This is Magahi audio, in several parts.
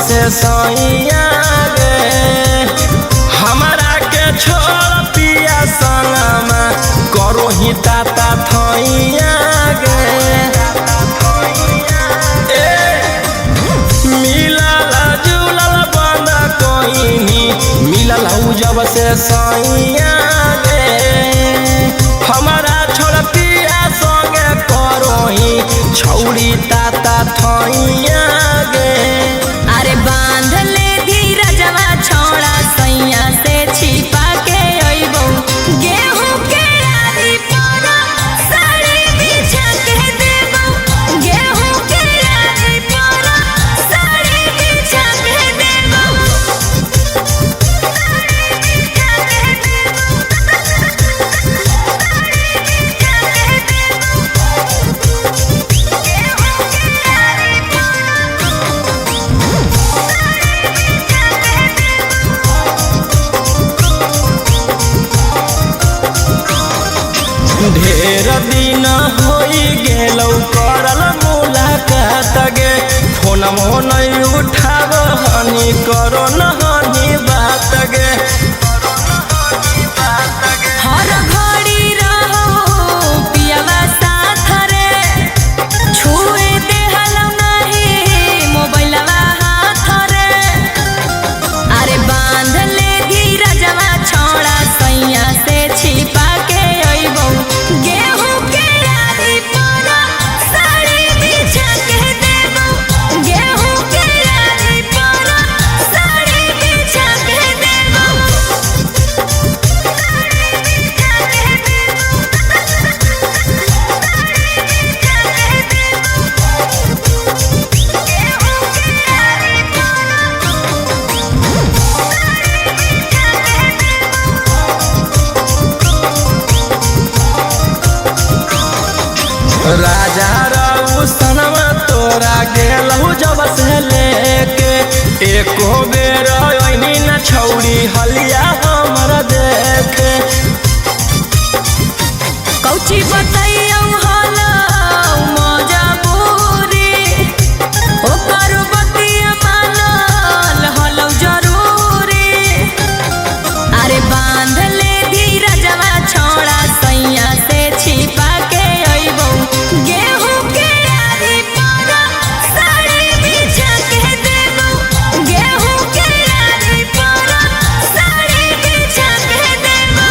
से सैया गे। हमरा के छोड़ पिया संगमा करो ही ताता थैया गे। ए मिलल जुलल बंद कोइनी मिलल हौ जब से सैया गे। हमरा छोड़ पिया संगे करोही छौड़ी ताता थैया गे। अरे बांध ले धीरजवा छौड़ा सैया से छिपा के अइबौ, गेहूं के आरी पर साड़ी बिछा के देबौ, गेहूं के आरी पर साड़ी बिछा के देबौ। साड़ी बिछा के देबौ, साड़ी बिछा के देबौ, गेहूं के आरी पर। ढेर दिन होई गेलौ करल मुलाकात गे, फोनमो नहीं उठाब हनी करो न हनी बात गे। हर घड़ी रहो पियावा साथ रे, छुए देहलौ नाही मोबाइलवा हाथ रे। अरे बांध ले धीरजवा छौड़ा सैया से छिपा के अइबौ, गेहूं के आरी पर साड़ी बिछा के देबौ, गेहूं के आरी पर साड़ी बिछा के देबौ। राजा राउ सनमा तोरा गेलौ जब से लेके, एको बेर ओइनी न छौड़ी हलिया हमर देखे। कौची बतैयौ हलौ मजबूरी, ओकर बतिया मानल हलौ जरूरी। अरे बांध ले धीरजवा छौड़ा सैया से छिपा के अइबौ, गेहूं के आरी पर साड़ी बिछा के देबौ, गेहूं के आरी पर साड़ी बिछा के देबौ।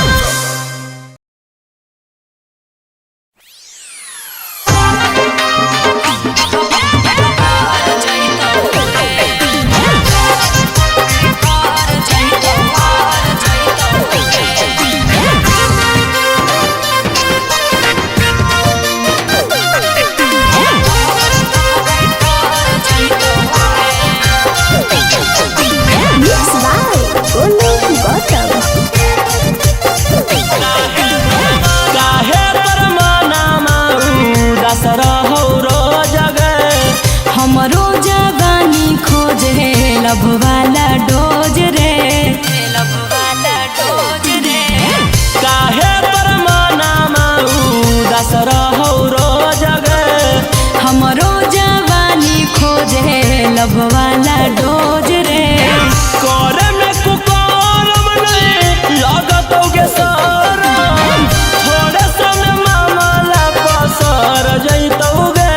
Mix by Golu Gautam. काहे पर मनामा उदास रहौ रोज गे। हमरो जवानी खोजे लभ वाला डोज रे, लभ वाला डोज रे। काहे पर मनामा उदास रहौ रोज गे। हमरो जवानी खोजे लभ वाला डोज रे। करे में कुकरम नहीं लागत गे शरम, थोड़े समय मामला पसर जइतौ गे।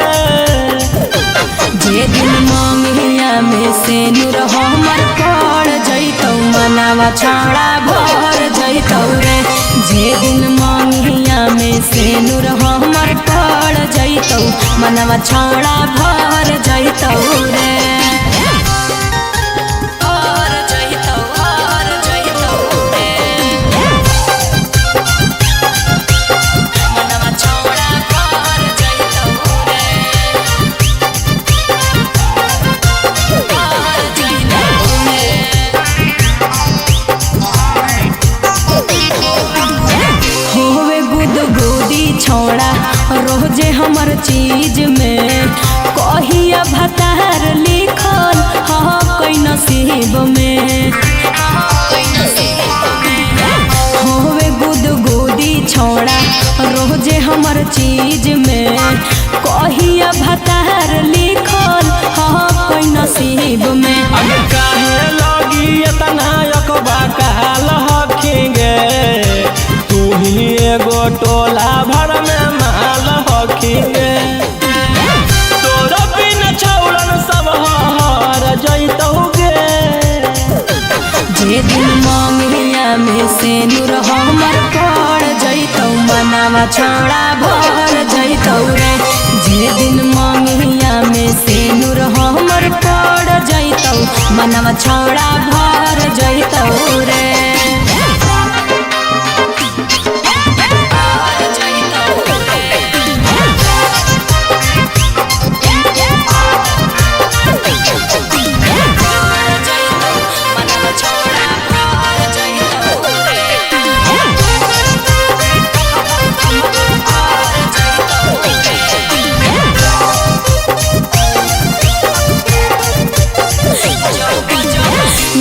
जे दिन मंगिया में से नूर हमर पड़ जइतौ, मनावा छाड़ा भर जइतौ रे। जे दिन मंगिया में से नूर हमर पड़ जइतौ, मनावा छाड़ा भर जइतौ रे। भर जइतौ, भर जइतौ रे। मनवा छौड़ा भर जइतौ रे। भर जइतौ रे। होवे गुदगुदी छौड़ा रोजे हमर चीज में, कहिया भतार लिखल हाँ कोई नसीब में। होवे गुदगुदी छौड़ा रोजे हमर चीज में, कहिया भतार लिखल हाँ कोई नसीब में। अगे में से नूर हमर पड़ जैतौ मनावा छौड़ा भर जैतौ रे। जे दिन मंगिया में से नूर हमर पड़ जैतौ मनावा छौड़ा भर जैतौ रे।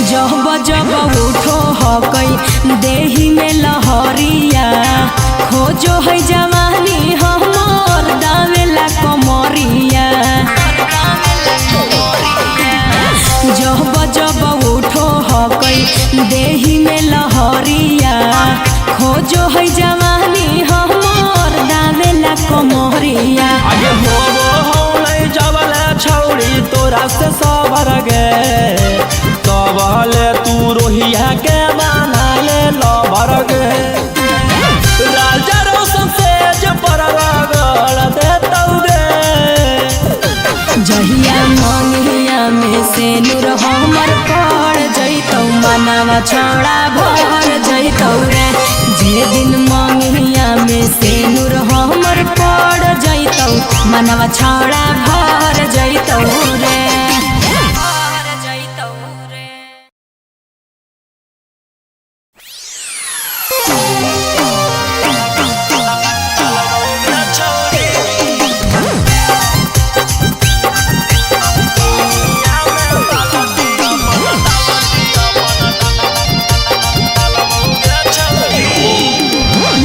जब जब उठो हकई देही में लहरिया खोजो है जवानी हमर दावेला कमरिया। जब जब उठो हकई देही में लहरिया खोजो है जवानी हमर दावेला कमरिया। आगे होबो हौ नै जबले छौड़ी तोरा से सबर गे तबले तू रोहिया के बनाले लबर गे। राजा रोशन से जे पर रगड़ देतौ गे। जहिया मंगिया में से नूर हमर पड़ जैतौ मनावा छौड़ा भर जैतौ रे। जे दिन मंगिया में से नूर हमर पड़ जैतौ मनावा छौड़ा भर जैतौ रे।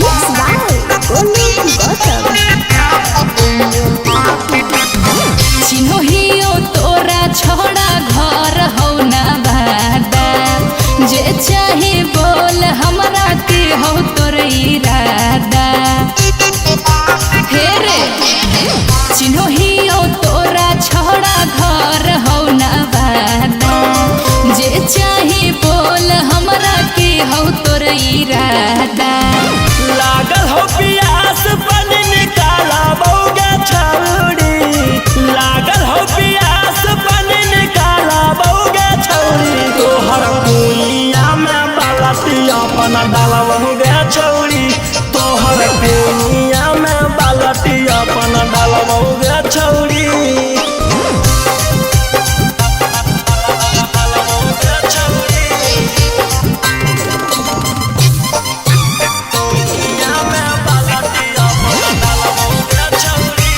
Mixed by Golu Gautam. चिन्हियो तोरा छोड़ा घर हौ ना बादा जे चाहे बोल हमरा के हौ तोर इरादा। हे रे चिन्हियो तोरा छोड़ा घर हौ ना बादा जे चाहे बोल हमरा के हौ तोर इरादा। लागल हो पियास पानी निकाला बौगे छौड़ी। लागल हो पियास पानी निकाला बौगे छौड़ी। तोहर कुइया में बालती अपन डालबौगे छौड़ी। तोहर कुइया में बालती अपन डालबौगे छौड़ी। डालबौगे छौड़ी। कुइया में बालती अपन डालबौगे छौड़ी।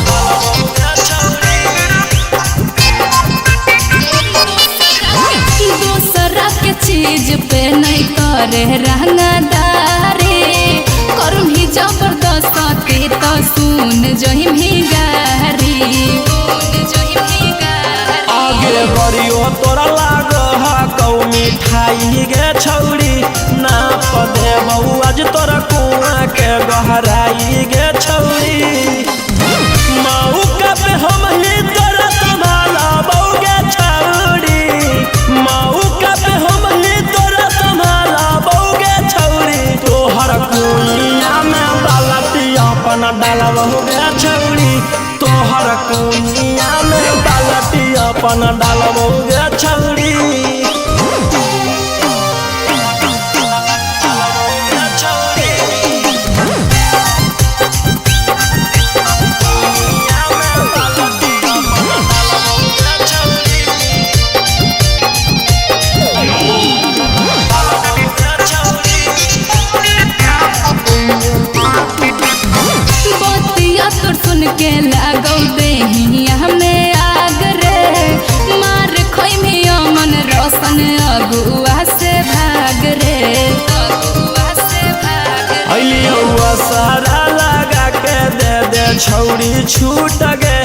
डालबौगे छौड़ी। दूसरा के चीज पे नहीं करे रंगदारी करूँ ही जबरदस्ती तो सुन जहिम ही गारी। आगे बरियो तोरा लाग कौ मिठाई गे छौड़ी। नाप देबौ आज तोरा कुआं के गहराई गे छौड़ी। मौका पे हम ही तोरा संभालबौ गे छौड़ी। मौका पे हम ही तोरा संभालबौ गे छौड़ी। तोहर कुइया में बालती अपन डालबौ गे छौड़ी। तोहर कुइया में बालती अपन डालबौ गे छौड़ी। बतिया तोर सुन के लागौ देहिया में आग रे मार खोइमे अमन रोशन अगुआ से भाग रे। अगुआ से भाग रे। अइलियौ सारा लगा के दे दे छौड़ी छूट गे।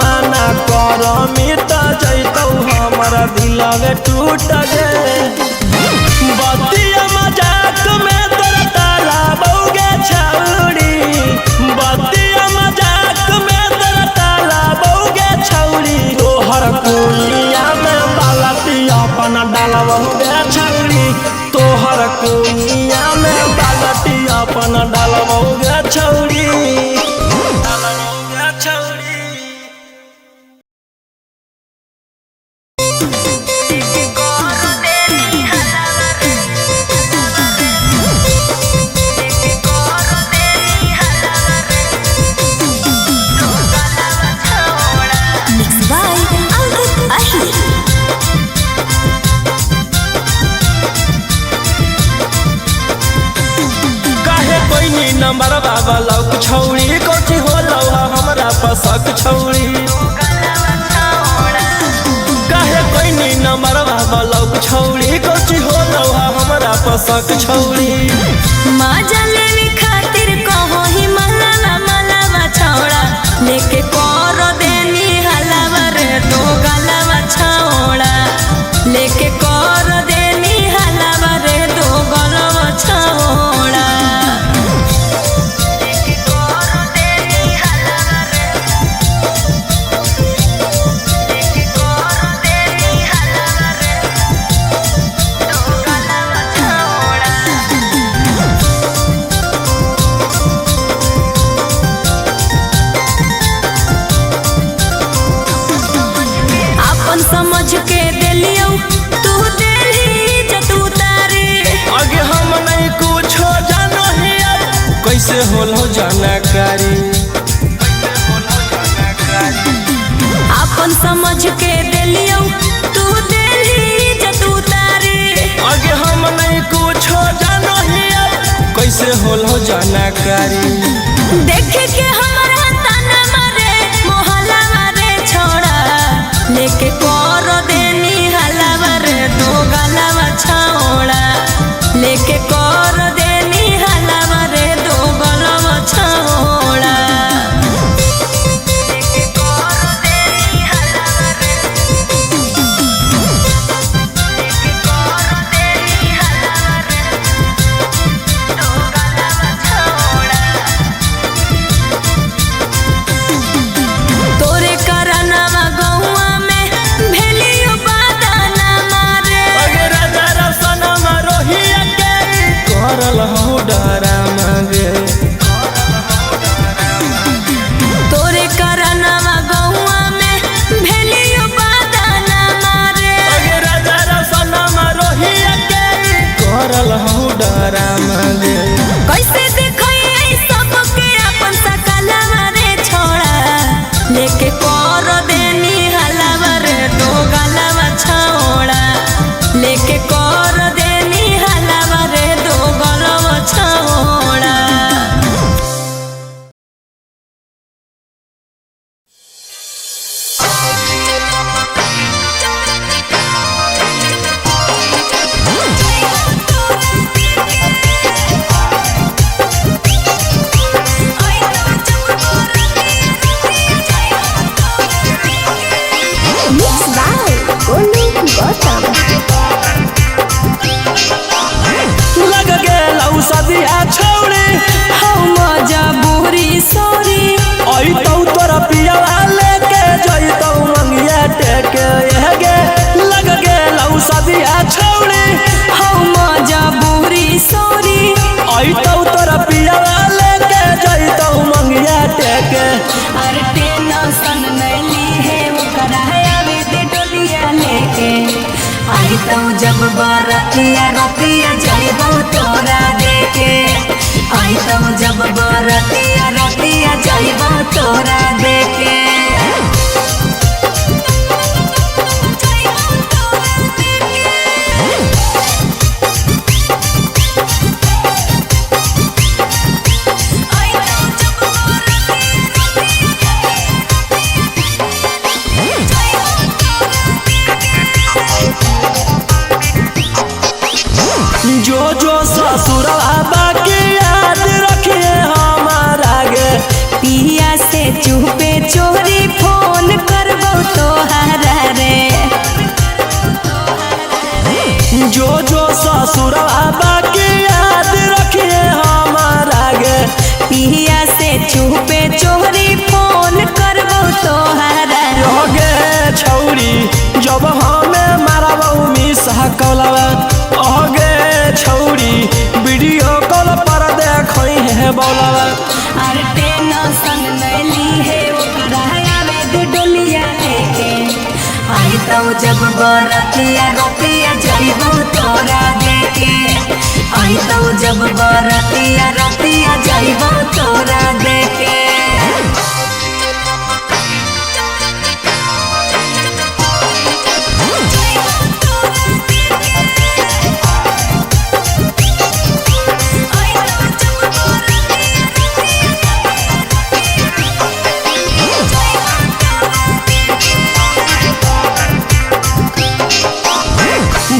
माना करमी त जैतौ हमर दिलवे टूट गे। बतिया मजाक में तोरा ताला बौगे छौड़ी। बतिया मजाक में तोरा ताला बौगे छौड़ी। तोहर कुइया में बालती अपन कुइया में बालटी अपन डालबौ गे छौरी, डालबौ गे छौरी। Mix by Ankit Ahir. काहे कोइनी नंबर बाबा लौक छौरी, कथी होलौ हमरा पसक छौरी। काहे कोइनी नंबर बाबा लौक छौरी, कथी होलौ हमरा पसक छौरी। मजा लेवे खातिर कहो ही मलावा मलावा छौड़ा, लेके कर देनी हलावा रे दो गलावा छौड़ा, लेके कर देनी हलावा रे दो गलावा छौड़ा। लेके कर देनी हलावा रे, लेके कर देनी हलावा रे दो गलावा छौड़ा। अपन समझ के देलियौ तू देली इज्जत उतारी। आगे हम नहीं कुछो जानो हिया, कैसे होलो जानकारी। अपन समझ के देलियौ तू देली इज्जत उतारी। आगे हम नहीं कुछो जानो हिया, कैसे होलो जानकारी। देख के हमरा ताना मारे मोहला मारे छोड़ा, लेके कर देनी हलावा रे दो गलावा छौड़ा, लेके कर देनी हलावा रे दो गलावा छौड़ा। लेके कर देनी हलावा रे, लेके कर देनी हलावा रे दो गलावा छौड़ा। तोरे करनवा गौआ में भेलियो बादाना मारे। आगे राजा रसनमा रोहिया के करल हो डरा मांगे। तोरे करनवा गौआ में भेलियो बादाना मारे। आगे राजा रसनमा रोहिया के करल हो डरा मांगे। कैसे देखई सबके अपन सकलवा रे छोड़ा, लेके कर देनी हलावा रे दो गलावा छौड़ा, लेके कर देनी हलावा रे दो गलावा छौड़ा। Mix by Golu Gautam. लग गेल सदिया छौरी, हम मजबूरी सॉरी। अइतौ तोरा पियवा लेके जइतौ मंगिया टेके गे। लग गेल सदिया छौरी, हम मजबूरी सॉरी। अइतौ तोरा पियवा लेके जइतौ मंगिया टेके। अरे टेंशन नहीं है ओकरा आवे दे डोलिया लेके, आई तो जब बरतिया रतिया जइबो तोरा देके, आई तो जब बरतिया रतिया जइबो तोरा देके। जो जो ससुरवा बाकी याद रखिए हमारा गे। पिया से चुपे चोरी फोन करबो तोहारा रे। जो जो ससुरवा बाकी याद रखिए हमारा गे। पिया से चुपे चोरी फोन करबो तोहारा रे। गे छौरी जब हमें मारबौ मिसा कौलवा, अगे छौरी बौलावा। अरे टेंशन नैली है ओकरा आवे दे डोलिया लेके। आई तो जब बरतिया रतिया जइबो तोरा देके। आई तो जब बरतिया रतिया जइबो तोरा देके।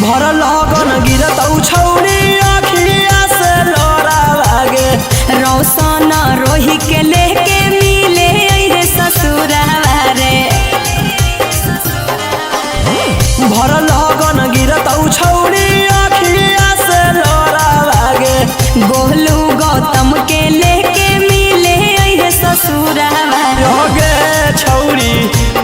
भर लगन गिरत छौरी अखिया से लोरा लागे। रौशन रोही के लेके मिले रे ससुरावा रे। भर लगन गिरत छौरी अखिया से लोरा लागे। गोलू गौतम के लेके मिले रे ससुरावा रे। अगे छौरी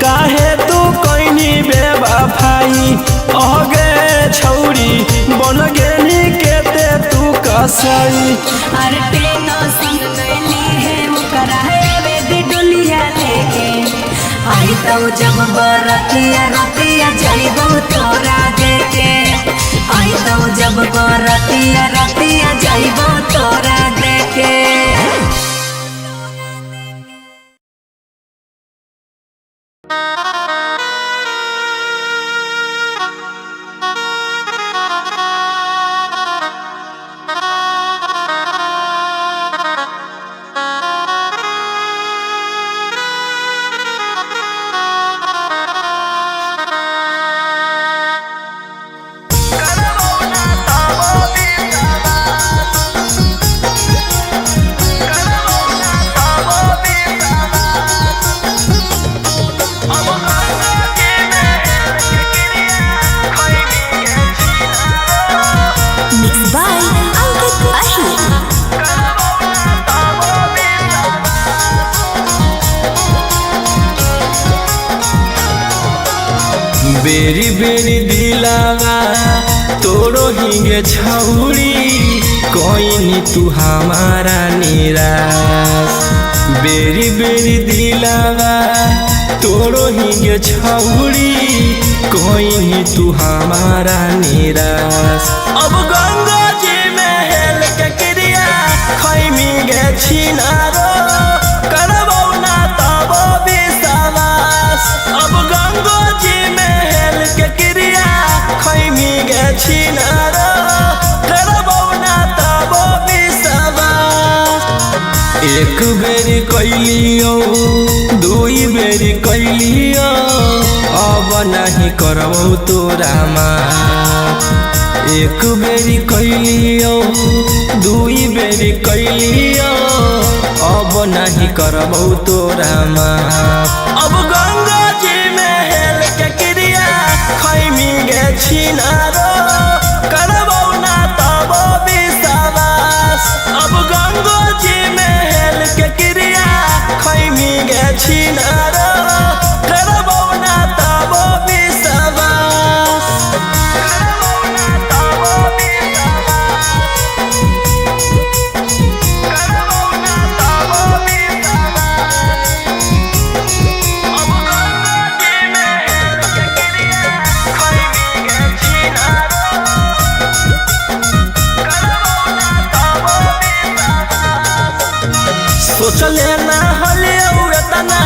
काहे तू कोइनी बेवफाई। अगे छौरी बन गेली केते तू कसाई। अरे टेंशन नैली है ओकरा आवे दे डोलिया लेके। आई तो जब बरतिया रतिया जइबो तोरा देके। आई तो जब बरतिया रतिया जइबो तोरा देके। Mixed by Ankit Ahir. बेरी बेरी दिलावा तोरो हिंगे छौरी कोइनी तू हमारा निराश। बेरी बेरी दिलावा तोरो हिंगे छौरी कोइनी तू हमारा निराश। अब गंगा जी में हेल के क्रिया खैमी गे छिनारो करबौ ना तब विश्वास। अब गंगा जी में हेल के क्रिया खैमी गे छिनारो करबौ ना तब विश्वास। एक बेरी कैलियो दुई बेरी कैलियो अब नाही करबौ तोरा माफ। एक बेरी कैलियो दुई बेरी कैलियो अब नाही करबौ तोरा माफ। अब गंगा जी में हेल के क्रिया खैमी गे छिनारो करबौ ना तब विश्वास। अब गंगा जी में हेल के क्रिया खैमी गे छिनारो करबौ ना तब विश्वास। सोचले ना होले एतना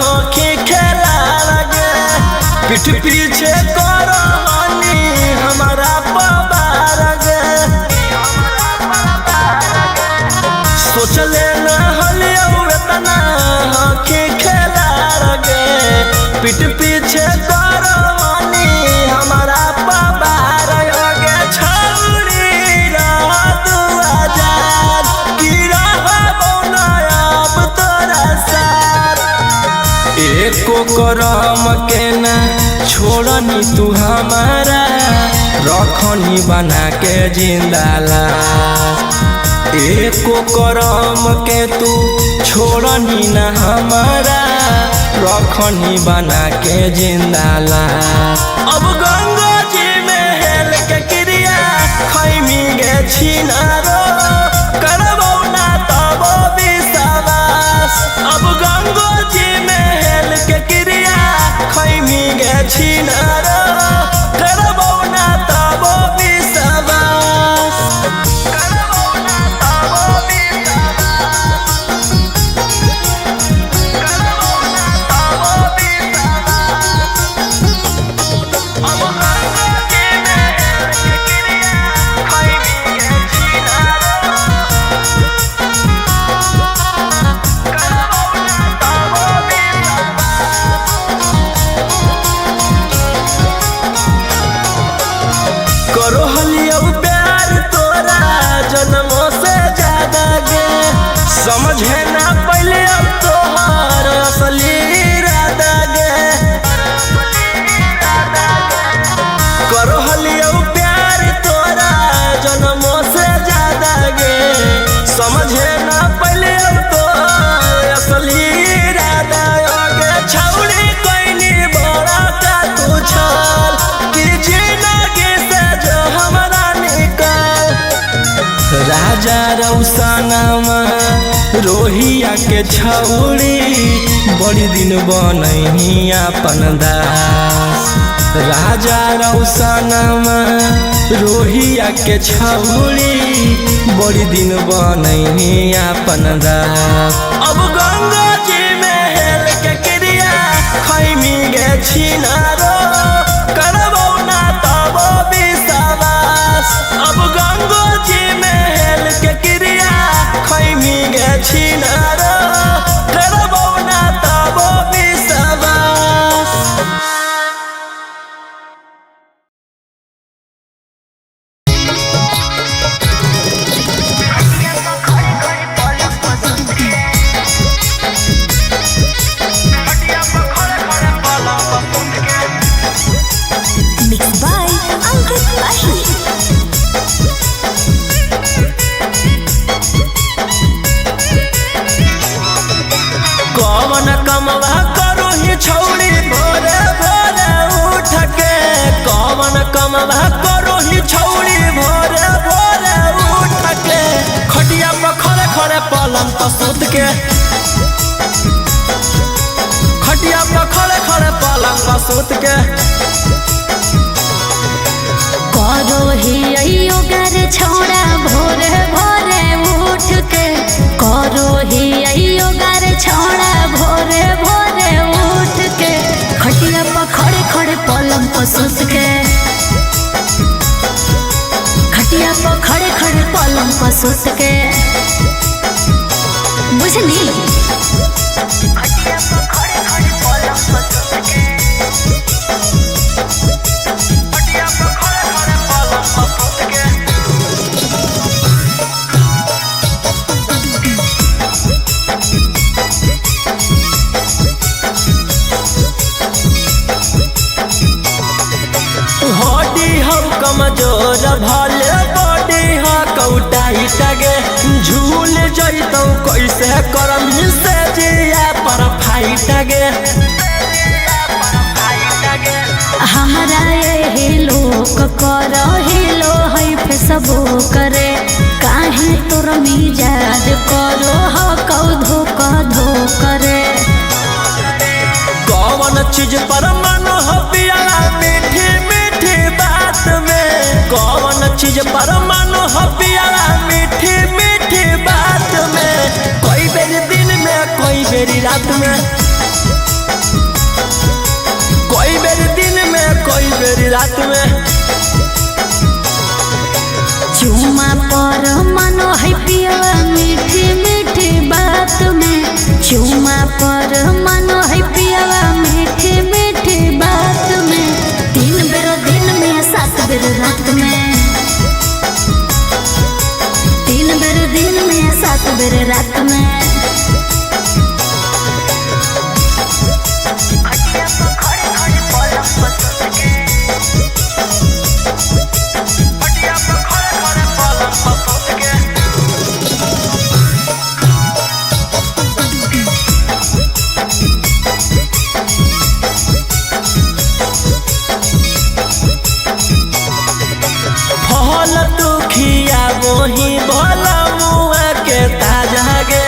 होखी खेला लगे। पीठ पीछे करो हनी हमारा पबार गे। सोचले ना होले एतना होखी खेला लगे। पीठ पीछे करो हनी हमारा पबार गे। छौरी रात आजाद की रहबौ ना अब तोरा साथ। एको करम के ना छोड़नी तू हमारा रखनी बना के जिंदाला। एको करम के तू छोड़नी ना हमारा रखनी बना के जिंदाला। अब गंगा जी में हेल के क्रिया खैमी गे छिनारो करबौ ना तब राजा रौसनामा रोहिया के छौरी बड़ी दिन बनही अपन दास। राजा रौसनामा रोहिया के छौरी बड़ी दिन बनही अपन दास। अब गंगा जी में हेल के क्रिया खैमी गे छिनारो करबौ ना तबो विश्वास। अब गंगो जी में हेल के क्रिया खैमी गे छिनारो करबौ ना तबो विश्वास। मिक्स बाय अंकित माही। कौन कमवा करो ही छौड़ी भोरे भोरे उठ के। कौन कमवा करो ही छौड़ी भोरे भोरे उठ के। खटिया पर खड़े खड़े पलंग पर सुत के। खटिया पर खड़े खड़े पलंग पर सुत के। करो ही अइयो गर छौड़ा भोरे भोरे उठ के। करो ही अइयो गर छौड़ा भोरे भोरे उठ के। खटिया पर खड़े खड़े पलंग पर सुत के। खटिया पर खड़े खड़े पलंग पर सुत के। बुझली। हड्डी हम कमजोर भले बॉडी हा कौटाई टगे। झूल जैतौ कैसे करम से जिया पर फाइट गे। हमरा एही लोक कर हिलो है फेसबुक करे। काहे तोर मिजाज करो ह कौ धोखा धो करे। कौन चीज पर मन हो पियाला मीठी मीठी बात में। कौन चीज पर मन हो पियाला मीठी मीठी बात में। कोई बेरी दिन में कोई बेरी रात में। कोई बेरी दिन में कोई बेरी रात में। चुमा पर मनो है पियाला मीठी मीठी बात में। चुमा पर मनो है पियाला मीठी मीठी बात में। 3 बेर दिन में 7 बेर रात में। 3 बेर दिन में 7 बेर रात में। फल दुखिया वही भला मुआ के ताजा गे।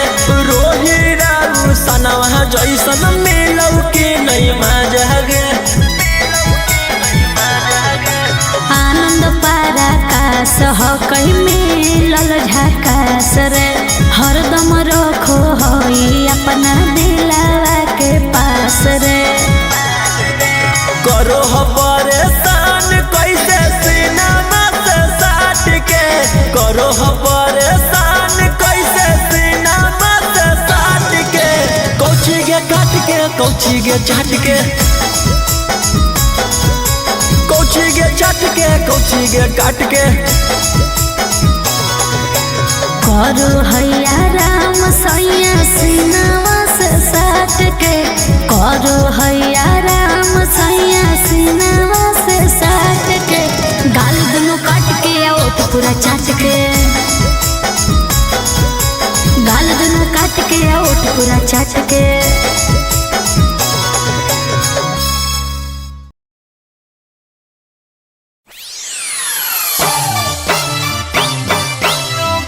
रोही रारू सनवा जैसन मिलौ कि नहीं मजा गे। आनंद पराकाश ह कहीं मिलल झकास रे। हरदम रखो हई अपना दिलावा के पास रे। करो हो परेशान कैसे सीनामा से साट के। करो हो परेशान कैसे सीनामा से साट के। कौची गे काट के कौची गे चाट के। कौची गे चाट के कौची गे काट के। करो हैया राम सैया सीनावा से साट के। करो हैया राम सैया सीनावा से साट के। गाल दुनु काट के ओठ पूरा चाट के। गाल दुनु काट के ओठ पूरा चाट के।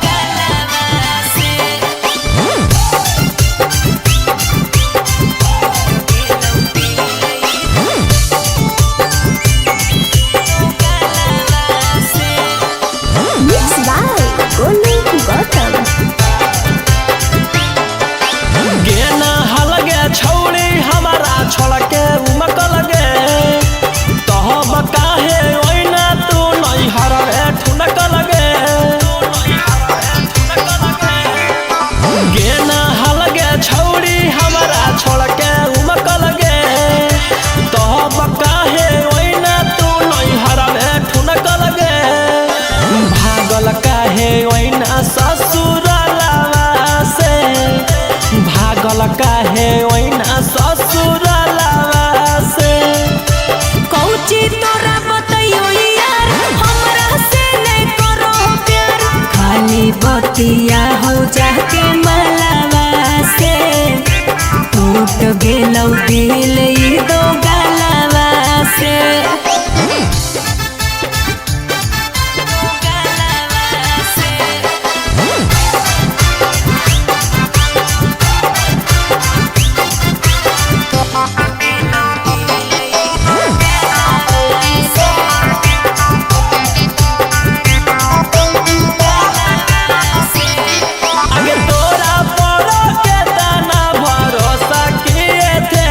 गला बतिया हो जाके मलावा से टूट गेलौ दिल ई दो गलावा से। आगे तोरा पर के तना भरोसा किए थे।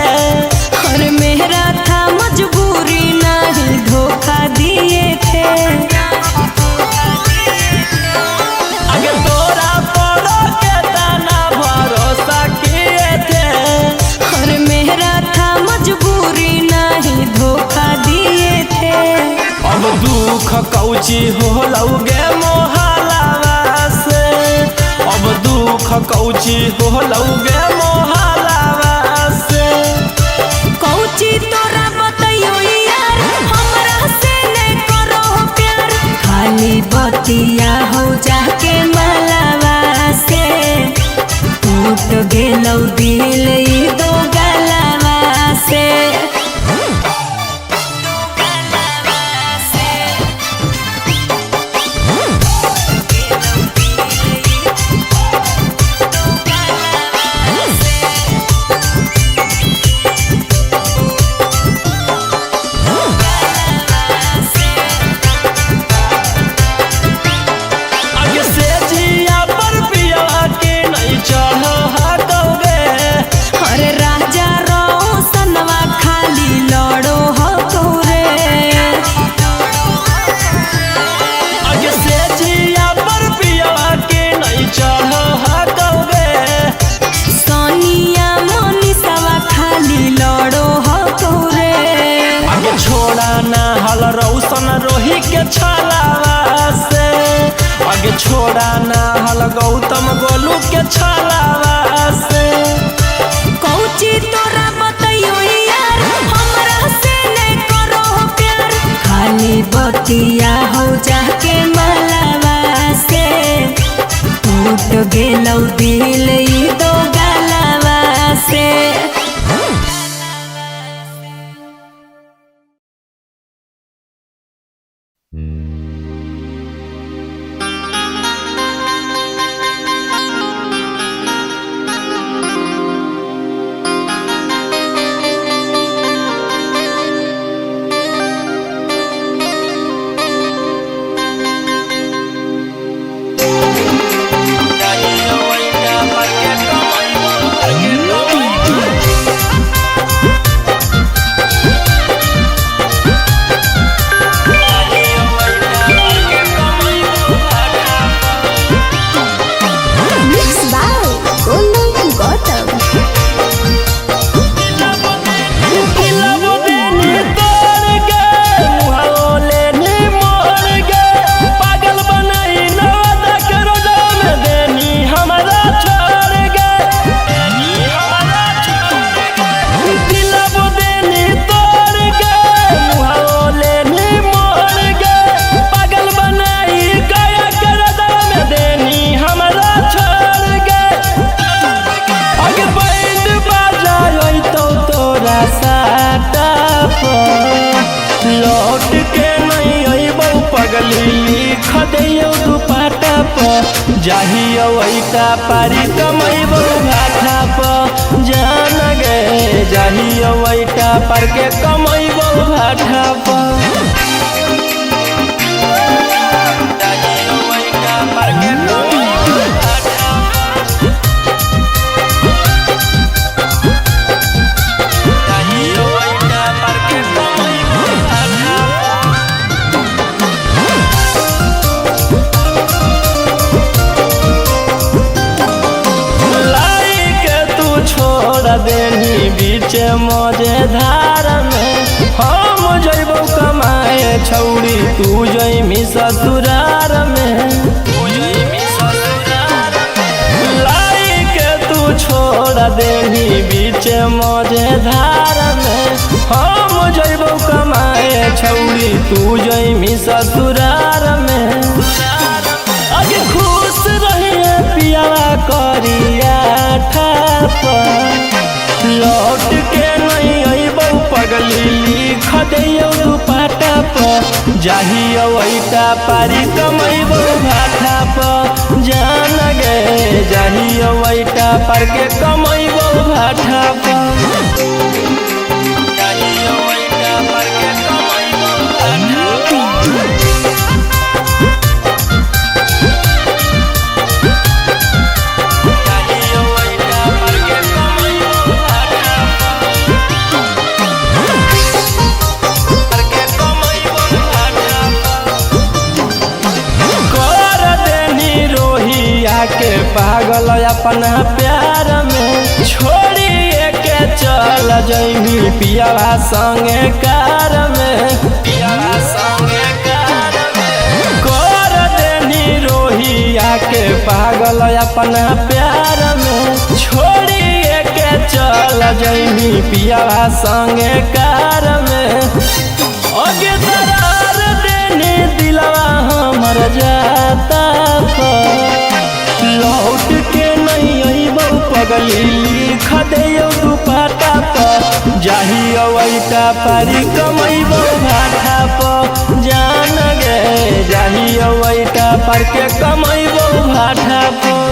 और मेरा था मजबूरी नहीं धोखा दिए थे। आगे तोरा पर के तना भरोसा किए थे। और मेरा था मजबूरी नहीं धोखा दिए थे। अब दुख कौची होलौगे मोहलावा से। अब दुख कौची होलौगे मोहलावा से। कौची तोरा बतैयो यार, हमरा से नहीं करो प्यार। खाली बतिया हो जाके मलावा से टूट गेलौ दिल ई दो गलावा से। आगे से जिया पर पिया के नहीं चढ़ हकौगे। अरे राजा रोशनवा खाली लड़ो हो रे। आगे से जिया पर पिया के नहीं चढ़ हकौगे। सोनिया मोनिसवा खाली लड़ो हो रे। आगे छोड़ा ना हल रौशन रोही के छलावा से। आगे छोड़ा ना हल गौतम गोलू के छलावा से। कौची तोरा बतैयो यार, हमरा से नहीं करो प्यार। खाली बतिया हो जाके मलावा से टूट गेलौ दिल ई दो गलावा से। Mixed by Golu Gautam. पागल बनाई नवादा के रोजा में देनी हमारा छोड़ गे। दिलब देनी तोड़ गे, मुहाओ लेनी मोड़ गे। पागल बनाई गया के रोजा में देनी हमारा छोड़ गे। अगे बैंड बजाय तो तोरा साटा पर लौट के नहीं अइबौ पगली लिख दैयौ दुपाटा पर। जाहियौ ऐटा पारी कमैबौ भाठा पर। जान गे जाहियौ ऐटा पार के कमैबौ भाठा पर। जाहियौ ऐटा पार के कमैबौ भाठा पर। जाहियौ ऐटा पार के कमैबौ भाठा पर। लाई के तू छोड़ देनी बीच मजे धार में। हम जइबौ कमाए छौड़ी तू जइमी ससुरार में। लाई के तू छोड़ देनी बीच मजे धार में। हम जइबौ कमाए छौड़ी तू जइमी ससुरार में। अगे खुश रही। पगली लिख दियौ दुपट्टा पर, जाही अवैता पारी कमैबो भाटा पर। जान गे जाही अवैता पर के कमैबो भाटा पर। जाही अवैता पर के कमैबो भाटा पर। जाही अवैता पर के कमैबो भाटा पर के कमैबो भाटा पर। कर देनी रोहिया के पागल अपना प्यार में, छोड़िए के चल जैमी पियावा संगे कार में, पियावा संगे कार में। कर देनी रोहिया के पागल अपना प्यार में, छोड़िए के चल जैमी पियावा संगे कार में। अगे दरार देने दिलवा हमर जाता पर, लौट के नहीं अइबौ पगली लिख दियौ दुपट्टा पर, जाही अवैता पारी कमैबौ भाटा पर। जान गे जाही अवैता पर के कमैबौ भाटा पर।